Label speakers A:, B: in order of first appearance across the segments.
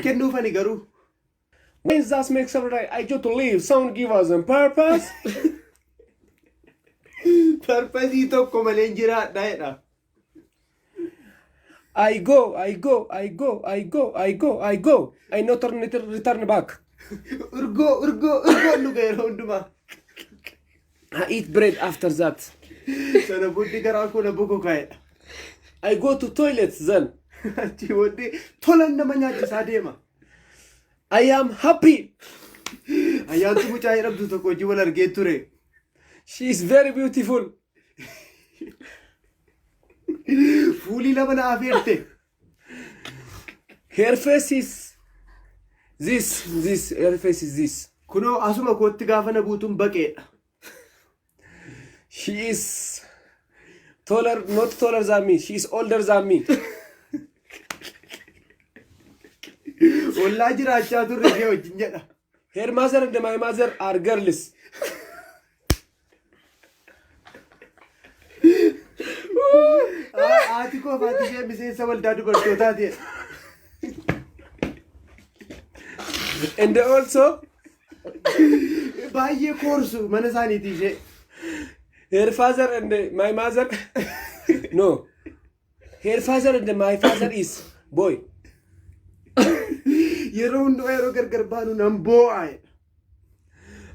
A: kennuufani garuu.
B: When that makes every day, I just live. Sound give us a purpose.
A: Parpasii tokko malee hin jiraadha jedha.
B: I go, I go, I go, I go, I go, I go. I not return, return back.
A: Urgoo urgoo urgoo dhuga yeroo hundumaa.
B: I eat bread after that.
A: Sana booddee garaan koo na bokokaa'edha.
B: I go to toilet then.
A: Achii booddee tolan nama nyaachisaa deema.
B: I am happy.
A: Ayyaantu mucaa jedhamtu tokko hojii wal argee ture.
B: She is very beautiful.
A: Fuulii lama na afeerte.
B: Her face is this, this, her face is this.
A: Kunoo asuma kootti gaafa na buutuun baqeedha.
B: She is taller, not taller than me. She is older than me.
A: Ollaa jiraachaa turre ishee wajjin jedha.
B: Her mother and my mother are girls.
A: Haati koo fi haati ishee miseensa waldaa dubartootaati jedha.
B: And also
A: Baay'ee koorsu mana isaaniiti ishee.
B: her father and my mother. No. Her father and my father is boy.
A: Yeroo hundumaa yeroo gargar baanu nan boo'a.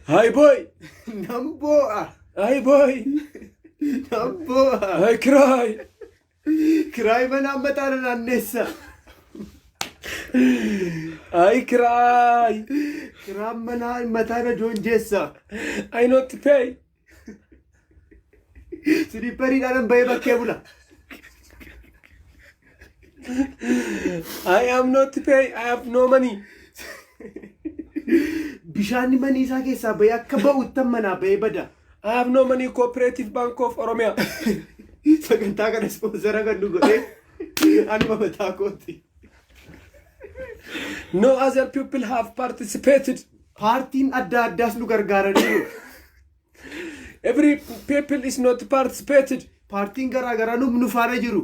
B: Hi boy.
A: Nan boo'a.
B: Hi boy.
A: Nan boo'a.
B: I cry.
A: Kiraay manaa mataa na naanneessa.
B: I cry.
A: Kiraan manaa mataa na joonjeessa.
B: I not pay.
A: Siliippariidhaan bahee bakkee bula.
B: I am not pay. I have no money.
A: Bishaanni manii isaa keessaa bahee akka ba'uttan manaa bahee bada.
B: I have no money. Cooperative Bank of Oromia.
A: Sagantaa kana ispoonsara kan nu godhee anuma mataa kooti.
B: No other people have participated.
A: Paartiin adda addaas nu gargaaraniiru.
B: Every people is not participated.
A: Paartiin garaa garaa nu nu faana jiru.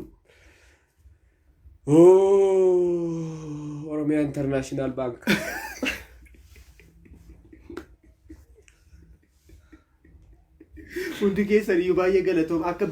B: Oh, Oromia International Bank.
A: Hundi keessan iyyuu baay'ee galatoom akka